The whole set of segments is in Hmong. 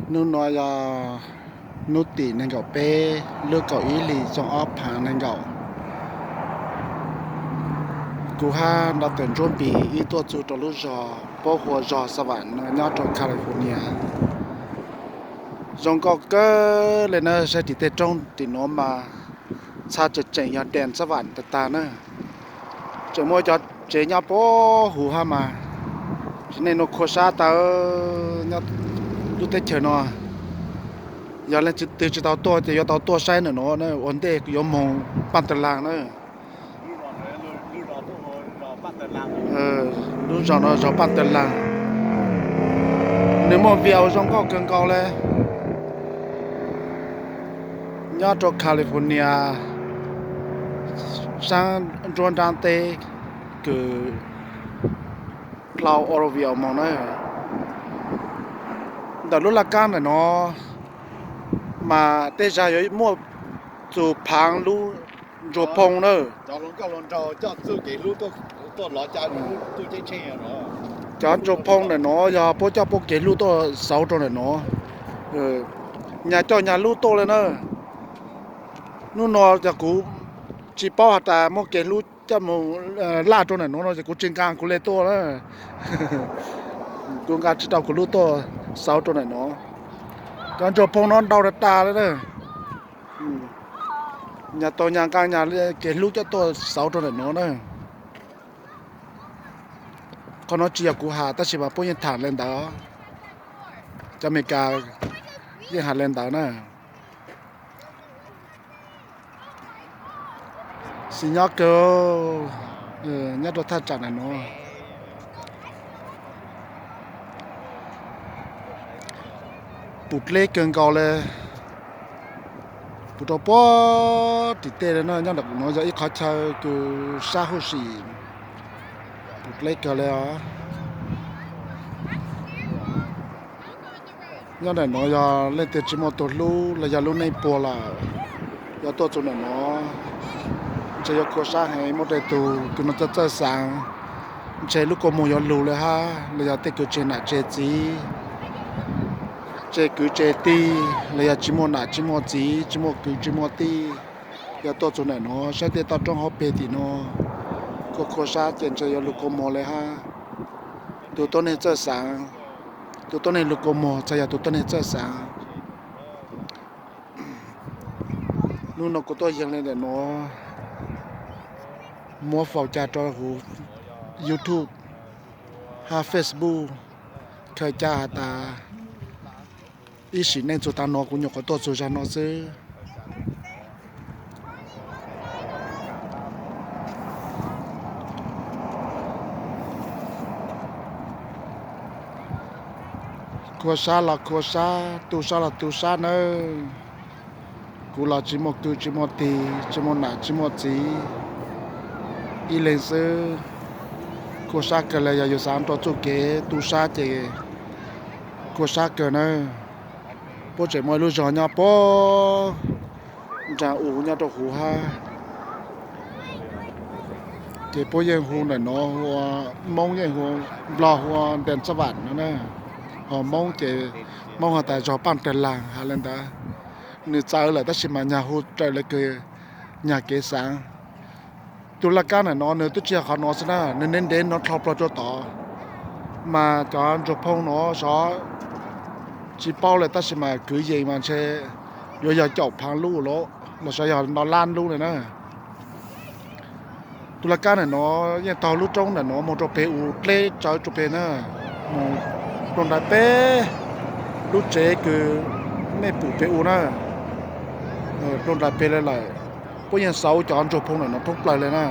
Hnub no yog hnub tim nees nkaum peb lub kaum ib hlis xyoo ob phav nees nkaum. Kuv hab Doctor Ntsuab Npis wb tuaj txug rau lub zog puab hu ua zog Xa Vam no nyob rau California. Zoo nkauj kawg le na, saib tim tej roob tim nuav mas txhaj tseem tseem yog dam Xa Vam tag tag na. Tseem muaj cov tsev nyob puag huv hab mas, tsis nej nua khua sab tawv nyob lub teb chaws no. Yog leej twg tsis tau tuaj ces yuav tau tuaj saib ntawm nuav na, ua ntej yuav moog Paj Tawg Laag na. Lub zog no zog Paj Tawg Laag, nws muaj view zoo nkauj kawg nkaus le. Nyob rau California, saab nruab nraab teb kws dlau Oroville moog na. Ntawm lub laj kab ntawm no mas tej zag yuav muaj txug phaav lub ntsuag phoo na. Cov ntsuag phoo ntawm no yog puab coj puab kev hlub tuaj xauv rau ntawm no, nyag coj nyag lub tuaj le na. Hnub no cov kuv tsis paub has tas muaj kev hlub coj moog laj rau ntawm no no ces kuv tsis nqa kuv le tuaj na. Kuv nqa tsis tau kuv lub tuaj xauv rau ntawm no. Cov ntsuag phoo no ntau tag tag le na. Nyag tau nyag nqa nyag kev hlub coj tuaj xauv rau ntawm no na. Qhov no tsis yog kuv has tab sis mas puab yeej tham le ntawd, cov Amelikas yeej has le ntawd na. Xis nyob kawg, nyob rau thaj tsam ntawm no. Pum dleb kawg nkaus le. Pum rau puag tim tej le no, nyob ntawm no yog ib qhov chaw kws sab huv si, pum dleb kawg le os. Nyob ntawm no yog leej twg tsis muaj tus hlub los yog lub neej puag lawm, yog tuaj txug ntawm no ntshe yuav khua sab heev, muaj tej tug kws no txawj txawj xaav, ntshe lub kua muag yuav lug le hab, los yog tej kws tseg nam tseg txiv, tseg kwv tseg tij, los yog tsis muaj nam tsis muaj txiv, tsis muaj kwv tsis muaj tij, yog tuaj txug ntawm no saib tej toj roob hauv peg tim no, khua khua sab ces ntshe yuav lug kua muag le hab. Tus tuab neeg txawj xaav, tus tuab neeg lug kua muag txhad yog tus tuab neeg txawj xaav. Hnub no kuv tuaj yeeg le ntawm no, muab faus ca rau huv YouTube hab Facebook, khaws ca has tas ib sim neej txug tav no kuv nyuam qhuav tuaj txug zag no xwb. Khua sab los khua sab, tu sab los tu sab nawb. Kuv los tsis muaj kwv tsis muaj tij, tsis muaj nam tsis muaj txiv, ib leeg xwb. Khua sab kawg le, yog yus xaav rau txuj kev tu sab ces khua sab kawg nawb. Puab tseem muaj ib lub zog nyob puag nraag u nyob rau huv hab, ces puab yeej hu ntawm no hu ua, Moob yeej hu, Nplog hu ua Ntees Xab Vam no na. Ho Moob ces Moob has tas zog Paaj Tawg Laag has le ntawd. Nws txawv lawm tab sis mas nyag hu raws le kws nyag kev xaav. Tus laj kab ntawm no nws twb tsis yog qhov no xwb na, nws ntev ntev no dlhau plog rau tod. Mas cov ntsuag phoo no xyov tsis paub lawm tab sis mas kwv yees mas ntshe yuav yog caum phaav lub los xyov yog nto lab lub le na. Tus laj kab ntawm no yeej taug lub roob ntawm no moog rau peg u dleb tsawv rau peg na, moog rau nraim peg lub tsev kws mej pum peg u na, rau nraim peg le lawm. Puab yeej xauv cov ntsuag phoo ntawm no thoob plawg le na.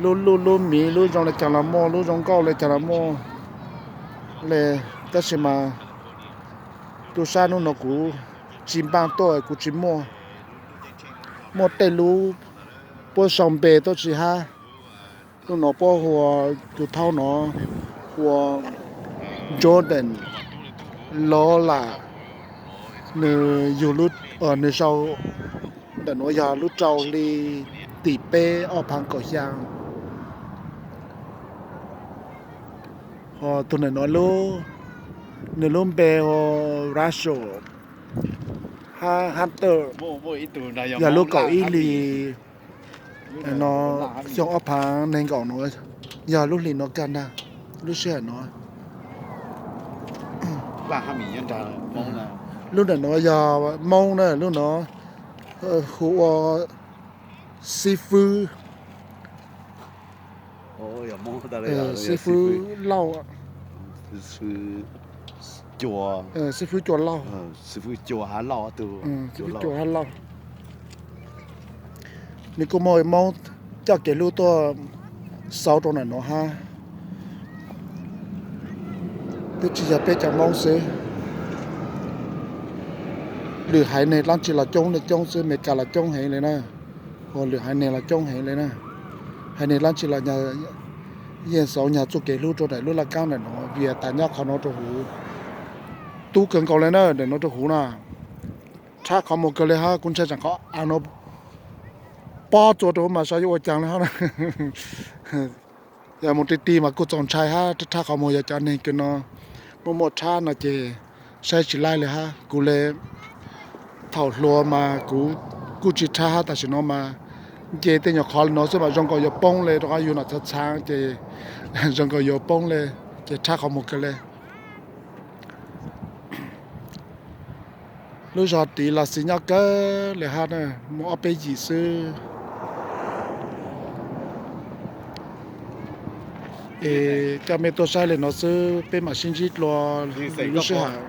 Lub luj lub miv, lub zoo le caag los muaj, lub zoo nkauj le caag los muaj le, tab sis mas tub sab hnub no kuv tsis npaaj tuaj, kuv tsis muaj. Muaj tej lub puab sau npe tuaj tsis hab. Hnub no puab hu ua, tus thaub no hu ua Jordan Lawler, nws yug, nws sau ntawm nuav yog lub rau hli tim peb ob phav kaum xyaa. Ho tug ntawm nuav lub Nws lub npe hu ua Russell hab Hunter, yog lub kaum ib hlis no, xyoo ob phav nees nkaum no, yog lub hlis no kag ntag, lub sij hawm no. Lub ntawm no yog Moob na, lub no hu ua xib fwb, xib fwb Lauj, xib fwb Cua Lauj, xib fwb Cua hab Lauj. Nws kuj muaj Moob coj kev hlub tuaj xauv rau ntawm no hab. Twb tsis yog peb cov Moob xwb, lwm haiv neeg dlaab tsi los coob le coob xwb, Amelikas los coob heev le na, ho lwm haiv neeg los coob heev le na. Haiv neeg dlaab tsi los yeej xauv nyag txuj kev hlub rau ntawm lub laj kaab ntawm no, vim tas nyob qhov no rau huv, tub kawg nkaus le na, ntawm no rau huv na. Rhab qhov muag kawg le hab, kuv ntshai tsam qhov av no pob txua rau huv mas saib yuav ua caag le hab na. Yog mus ti ti mas kuj txaus ntshai hab, rhab qhov muag yog cov neeg kws no muaj muaj rhab no ces saib tsis laib le hab. Kuv le thaum hluas mas kuv kuj tsis rhab hab, tam sim no mas nce tej nyuag qhov le no xwb mas zoo nkaus yuav poob le, rau qhov yug nom txhav txhav ces zoo nkaus yuav poob le, ces rhab qhov muag kawg le. Lub zog tid los xis nyob kawg le hab na, muaj ob peb yim xwb. Es coj mej tuaj saib le no xwb, peb mam sib ntsib dlua lub sij hawm.